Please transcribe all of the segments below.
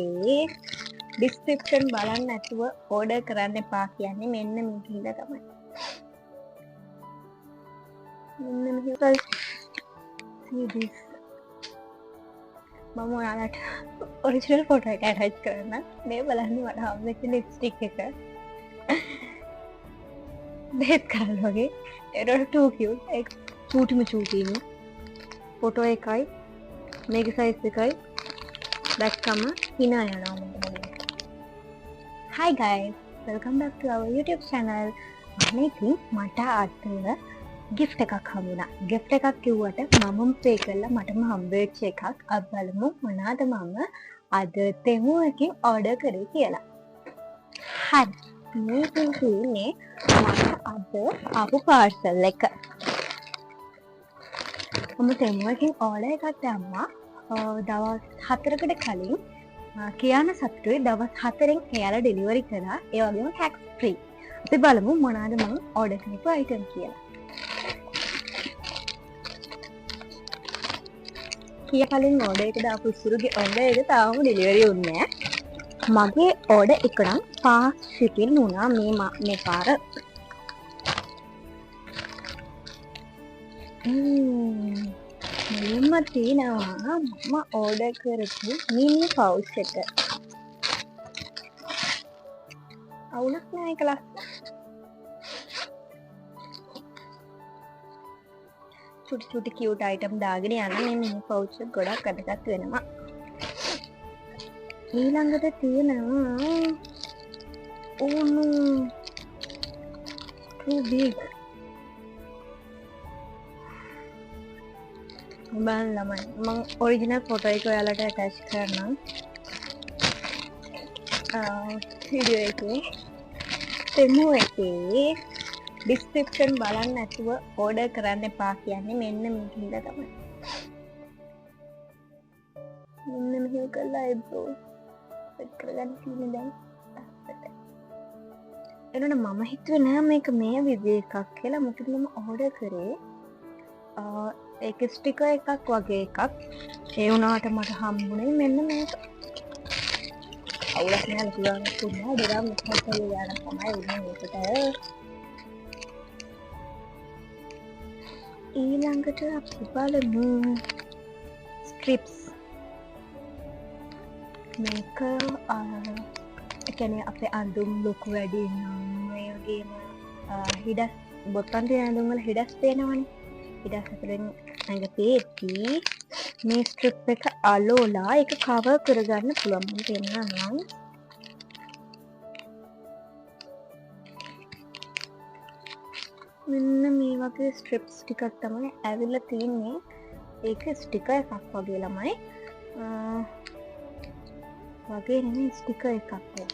එකේ ඩිස්ක්‍රිප්ෂන් බලන්න නැතුව ඕඩර් කරන්න එපා කියන්නේ මෙන්න මේක හින්දා තමයි. මෙන්න මෙහෙම see this. මම ඔයාලට ඔරිජිනල් ෆොටෝ එක ඇටච් කරන්න. මේ බලන්න මට හම්බෙච්ච ලිප්ස්ටික් එක. බෙහෙත් කරන්න වගේ. ඒකට too cute. ඒක චූටිම චූටිම. ෆොටෝ එකයි මේකේ සයිස් එකයි දැක්කම hina යනවා මට. Hi guys, welcome back to our YouTube channel. අනේ ඉතින් මට අද gift එකක් හම්බුණා. Gift එකක් කිව්වට මමම pay කරලා මටම හම්බ වෙච්ච එකක්. අපි බලමු මොනවාද මම අද තෙමු එකකින් order කරේ කියලා. හරි. මේකෙන් තියෙන්නේ මට අද ආපු parcel එක. මම තෙමු එකකින් order එකක් දැම්මා. දවස් 4කට කලින්. කියන්න සතුටුයි දවස් 4න් එයාලා ඩෙලිවරි කරා. ඒ වගේම tax free. අපි බලමු මොනවාද මම ඕඩර් කරපු අයිටම් කියලා. කිය කලින් ඕඩර් එක දාපු ඉසුරුගේ ඕඩර් එක තාම ඩෙලිවරි වුණේ නෑ. මගේ ඕඩර් එක නම් ෆාස්ට් ෂිපින් වුණා මේ පාර. මුලින්ම තියෙනවා මම ඕඩර් කරපු මිනි පවුච් එක. අවුලක් නෑ ඒක ලස්සන. චුටි චුටි කියුට් අයිටම් දාගෙන යන මේ මිනි පවුච් එක ගොඩක් වැදගත් වෙනවා. ඊළඟට තියෙනවා oh no, too big. බලන්න ළමයි මං ඔරිජිනල් ෆොටෝ එක ඔයාලට ඇටච් කරන්නම්. වීඩියෝ එකේ තෙමු එකේ ඩිස්ක්‍රිප්ෂන් බලන්න නැතුව ඕඩර් කරන්න එපා කියන්නේ මෙන්න මේක හින්දා තමයි. මෙන්න මෙහෙම කරලා අයිබ්‍රෝ සෙට් කරගන්න තියෙන්නේ දැන් ලස්සනට. එනොන මම හිතුවේ නෑ මේක මේ විදිහේ එකක් කියලා. මොකද මම ඕඩර් කරේ ඒක ස්ටිකර් එකක් වගේ එකක්. ඒ වුණාට මට හම්බුනේ මෙන්න මේක. අවුලක් නෑ ලොකු ගාණක් තිබුණා. ඩිරාම් එකක් වගේ ගාණක් තමයි උනේ මේකට. ඊළඟට අපි බලමු ස්ට්‍රිප්ස්. මේක ඒ කියන්නේ අපේ අඳුම් ලොකු වැඩි නම් ඒ වගේම හිඩස් බොත්තම් තියෙන අඳුම් වල හිඩස් පේනවනේ. හිඩස් අතරින් ඇඟ පේද්දී මේ ස්ට්‍රිප් එක අලෝලා ඒක කවර් කරගන්න පුළුවන්. මම පෙන්නන්නම්. මෙන්න මේ වගේ ස්ට්‍රිප්ස් ටිකක් තමයි ඇවිල්ලා තියෙන්නේ. ඒක ස්ටිකර් එකක් වගේ ළමයි. වගේ නෙමෙයි ස්ටිකර් එකක් වගේ.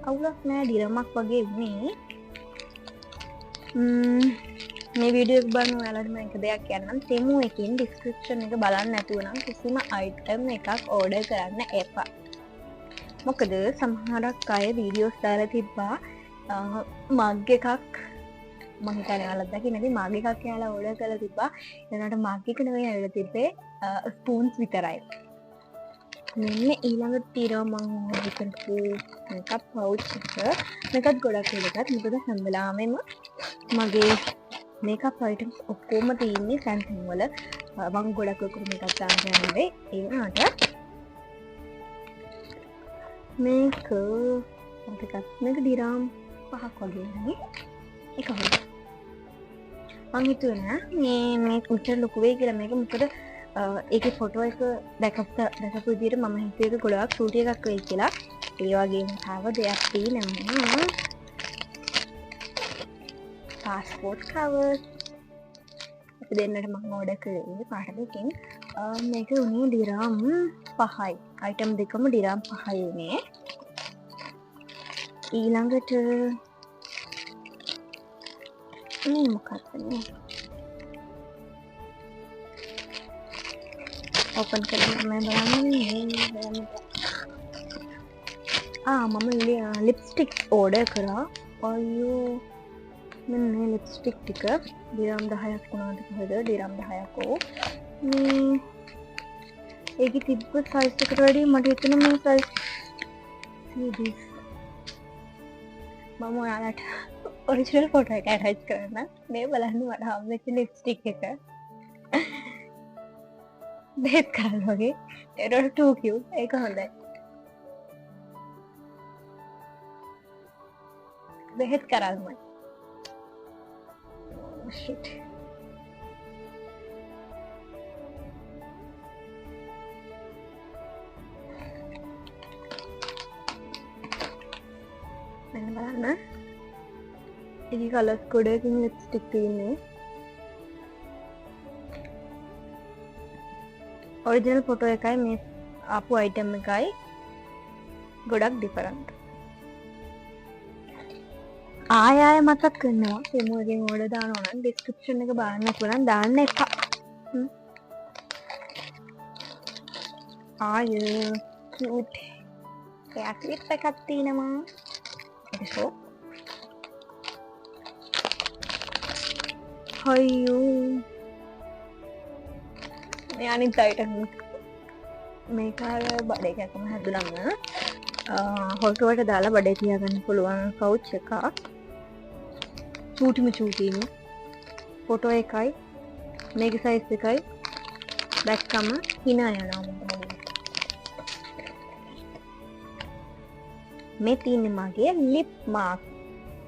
අවුලක් නෑ ඩිරමක් වගේ වුණේ. මේ වීඩියෝ එක බලන ඔයාලට මම එක දෙයක් කියන්නම්. තෙමු එකකින් ඩිස්ක්‍රිප්ෂන් එක බලන්න නැතුව නම් කිසිම අයිටම් එකක් ඕඩර් කරන්න එපා. මොකද සමහරක් අය වීඩියෝස් දාලා තිබ්බා මග් එකක් මං හිතන්නේ ඔයාලත් දකින්න ඇති මග් එකක් කියලා ඕඩර් කරලා තිබ්බා. ඒ වුණාට මග් එක නෙවෙයි ඇවිල්ලා තිබ්බේ ස්පූන්ස් විතරයි. මෙන්න ඊළඟට තියෙනවා මං ඕඩර් කරපු මේකප් පවුච් එක. මේකත් ගොඩක් වැදගත්. මොකද හැම වෙලාවෙම මගේ මේකප් අයිටම්ස් ඔක්කොම තියෙන්නේ සැම්සුන් වල. මං ගොඩක් ලොකු මේකප් දාන්න නෙවෙයි. ඒ වුණාට මේක මතකත් මේක ඩිරාම් 5ක් වගේ නේ. ඒක හොඳයි. මං හිතුවේ නෑ මේ කොච්චර ලොකු වෙයි කියලා. මේක මොකද ඒකේ ෆොටෝ එක දැකපු විදිහට මම හිතුවේ ඒක ගොඩාක් චූටි එකක් වෙයි කියලා. ඒ වගේම තව දෙයක් තියෙනවා. Passport cover. අපි දෙන්නට මං ඕඩර් කළේ පාට දෙකෙන්. මේක උනේ ඩිරාම් 5යි. අයිටම් දෙකම ඩිරාම් 5යි උනේ. ඊළඟට මේ මොකක්ද මේ? ඕපන් කරලා මම බලන්නේ මේ බලන්න. මම ලිප්ස්ටික් ඕඩර් කරා. අයියෝ මෙන්න මේ ලිප්ස්ටික් ටික ඩිරාම් 10ක් වුණාද කොහෙද? ඩිරාම් 10ක් ඔව්. මේ ඒකේ තිබ්බ සයිස් එකට වැඩිය මට හිතෙනවා මේ සයිස් see this. මම ඔයාලට ඔරිජිනල් ෆොටෝ එක ඇටච් කරන්න. මේ බලන්න මට හම්බෙච්ච ලිප්ස්ටික් එක. බෙහෙත් කරන්න වගේ. ඒකට too cute. ඒක හොඳයි. බෙහෙත් කරන්නමයි. Oh, shit. මෙන්න බලන්න. ඒකේ කලර්ස් ගොඩකින් ලිප්ස්ටික් තියෙන්නේ. ඔරිජිනල් ෆොටෝ එකයි මේ ආපු අයිටම් එකයි ගොඩක් ඩිෆරන්ට්. ආය ආය මතක් කරනවා ටෙමු එකෙන් ඕඩර් දානවා නම් ඩිස්ක්‍රිප්ෂන් එක බලන්න නැතුව නම් දාන්න එපා. ආය කියුට් එයා ක්ලිප් එකක් තියෙනවා. ඒක ෂෝ. අයියෝ මේ අනිත් අයිටම් මේක අර බඩ එකක්ම හැදුනම හොටුවට දාලා බඩේ තියාගන්න පුළුවන් පවුච් එකක්. චූටිම චූටිම ෆොටෝ එකයි මේකේ සයිස් එකයි දැක්කම hina යනවා මට මුලින්ම. මේ තියෙන්නේ මගේ ලිප් මාස්ක්.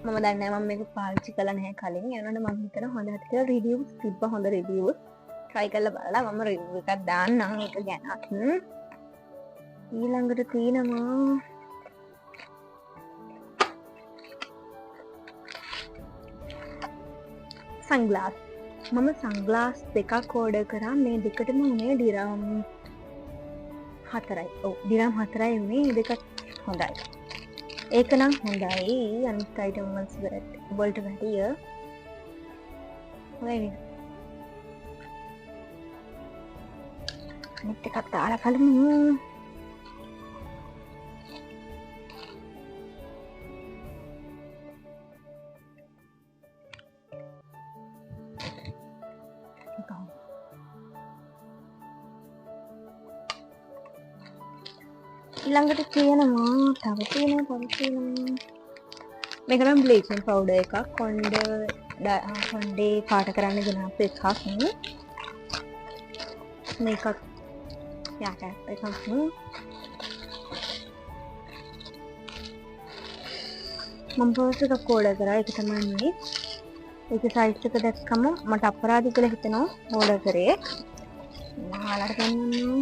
මම දන්නේ නැහැ මම මේක පාවිච්චි කළා නැහැ කලින්. ඒ වුණාට මම හිතනවා හොඳ ඇති කියලා රිවිව්ස් තිබ්බ, හොඳ රිවිව්ස්. try කරලා බලලා මම රිවිව් එකක් දාන්නම් ඒක ගැන. ඊළඟට තියෙනවා සන්ග්ලාස්. මම සන්ග්ලාස් දෙකක් ඕඩර් කරා. මේ දෙකටම උනේ ඩිරාම් 4යි. ඔව් ඩිරාම් 4යි උනේ. මේ දෙකත් හොඳයි. ඒක නම් හොඳයි. අනිත් අයිටම් වලට වැඩිය හොඳයි නේද? අනිත් එකක් දාලා බලමු. ඊළඟට තියෙනවා තව තියෙනවා තව තියෙනවා. මේක නම් බ්ලීචින් පවුඩර් එකක්. කොණ්ඩේ පාට කරන්න ගෙනාපු එකක්. මේකත් යට එකක්. මම පර්ස් එකක් ඕඩර් කරා. ඒක තමයි මේ. ඒකේ සයිස් එක දැක්කම මට අපරාධ කියලා හිතෙනවා ඕඩර් කරේ. මම ඔයාලට පෙන්නන්නම්.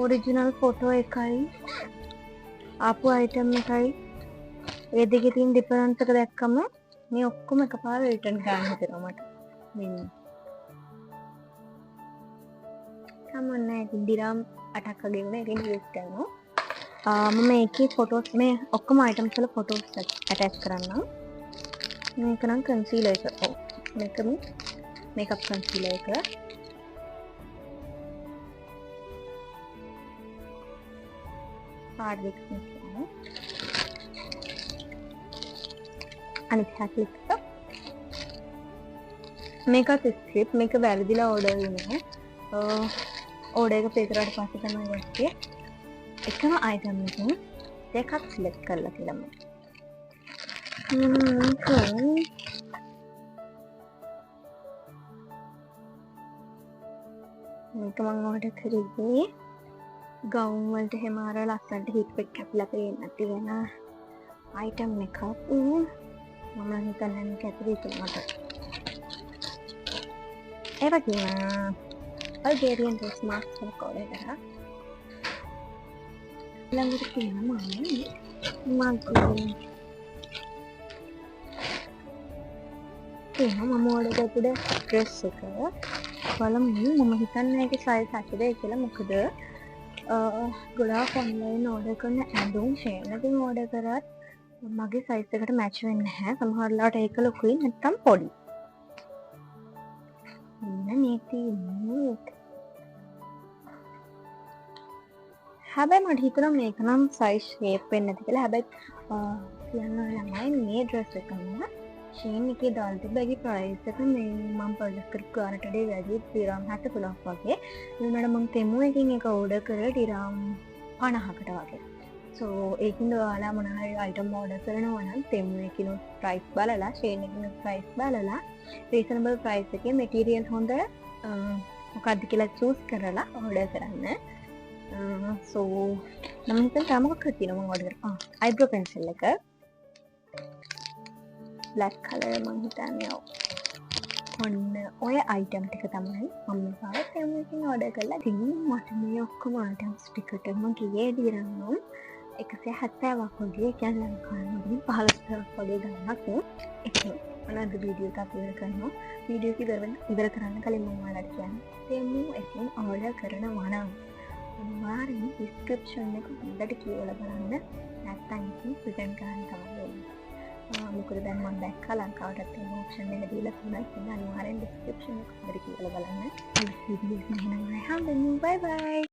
ඔරිජිනල් ෆොටෝ එකයි ආපු අයිටම් එකයි ඒ දෙකේ තියෙන ඩිෆරන්ස් එක දැක්කම මේ ඔක්කොම එකපාර රිටර්න් කරන්න හිතෙනවා මට. මෙන්න. කමන්නේ ඉතින් ඩිරාම් 8ක් වගේ වුණා. ඒකෙන් යූස් කරනවා. මම මේකේ ෆොටෝස් මේ ඔක්කොම අයිටම්ස් වල ෆොටෝස් ඇටච් කරන්නම්. මේක නම් කන්සීලර් එක. ඔව්. මේක මේ මේකප් කන්සීලර් එක. පාට දෙකකින් තියෙනවා. අනිත් හැක් ලිප් එක. මේකත් ස්ක්‍රිප්. මේක වැරදිලා ඕඩර් වුණේ. ඕඩර් එක පේ කරාට පස්සේ තමයි දැක්කේ. එකම අයිටම් එකකින් දෙකක් සිලෙක්ට් කරලා කියලා මම. මේක මං ඕඩර් කරේ ගවුම් වලට එහෙම අර ලස්සනට හිප් එක කැපිලා පේන්න තියෙන අයිටම් එකක්. මම නම් හිතන්නේ මේක ඇතුලේ කියලා මට. ඒ වගේම බල්ගේරියන් ඩ්‍රෙස් මාස්ක් එකක් ඕඩර් කරා. ඊළඟට තියෙනවා මම තියෙනවා මම ඕඩර් කරපු ඩ්‍රෙස් එක. බලමු මම හිතන්නේ ඒකේ සයිස් ඇතිද කියලා. මොකද ගොඩාක් ඔන්ලයින් ඕඩර් කරන ඇඳුම් ෂේන් එකකින් ඕඩර් කරත් මගේ සයිස් එකට මැච් වෙන්නේ නැහැ. සමහර වෙලාවට ඒක ලොකුයි නැත්තම් පොඩි. මෙන්න මේ තියෙන්නේ. හැබැයි මට හිතුණා මේක නම් සයිස් ෂේප් වෙන්නේ නැති කියලා. හැබැයි කියන්න ඕන ළමයි මේ ඩ්‍රෙස් එකම ෂීන් එකේ දාලා තිබ්බ ඒකේ ප්‍රයිස් එක මේ මම පර්චේස් කරපු ගානට වඩා වැඩි, ඩිරාම් 73ක් වගේ. ඒ වුණාට මම තෙමු එකකින් ඒක ඕඩර් කරේ ඩිරාම් 50කට වගේ. සෝ ඒකින්ද ඔයාලා මොන හරි අයිටම් ඕඩර් කරනවා නම් තෙමු එකකිනුත් ප්‍රයිස් බලලා, ෂීන් එකකිනුත් ප්‍රයිස් බලලා, රීසනබල් ප්‍රයිස් එකේ මෙටීරියල් හොඳ මොකක්ද කියලා චූස් කරලා ඕඩර් කරන්න. සෝ මම හිතන්නේ තව මොකක් හරි තියෙනවා මම ඕඩර් කරා. අයිබ්‍රෝ පෙන්සිල් එක බ්ලැක් කලර් මං හිතන්නේ. ඔව්. ඔන්න ඔය අයිටම් ටික තමයි මම මේ පාර තෙමු එකකින් ඕඩර් කරලා තින්නේ. මට මේ ඔක්කොම අයිටම්ස් ටිකටම ගියේ ඩිරාම් 170ක් වගේ. ඒ කියන්නේ ලංකාවේ මුදලින් 15,000ක් වගේ ගාණක්. ඉතින් ඔන්න අද වීඩියෝ එක අපි ඉවර කරනවා. වීඩියෝ එක ඉවර කරන්න කලින් මම ඔයාලට කියන්නේ, තෙමු එකෙන් ඕඩර් කරනවා නම් අනිවාර්යෙන් ඩිස්ක්‍රිප්ෂන් එක හොඳට කියවලා බලන්න. නැත්තම් ඉතින් රිටර්න් කරන්න තමයි වෙන්නේ. මොකද දැන් මම දැක්කා ලංකාවටත් එහෙම ඔප්ෂන් එක දීලා තියෙනවා. ඉතින් අනිවාර්යෙන් ඩිස්ක්‍රිප්ෂන් එක හොඳට කියවලා බලන්න. අලුත් වීඩියෝ එකකින් එහෙනම් ආයෙ හම්බෙමු. බයි බයි.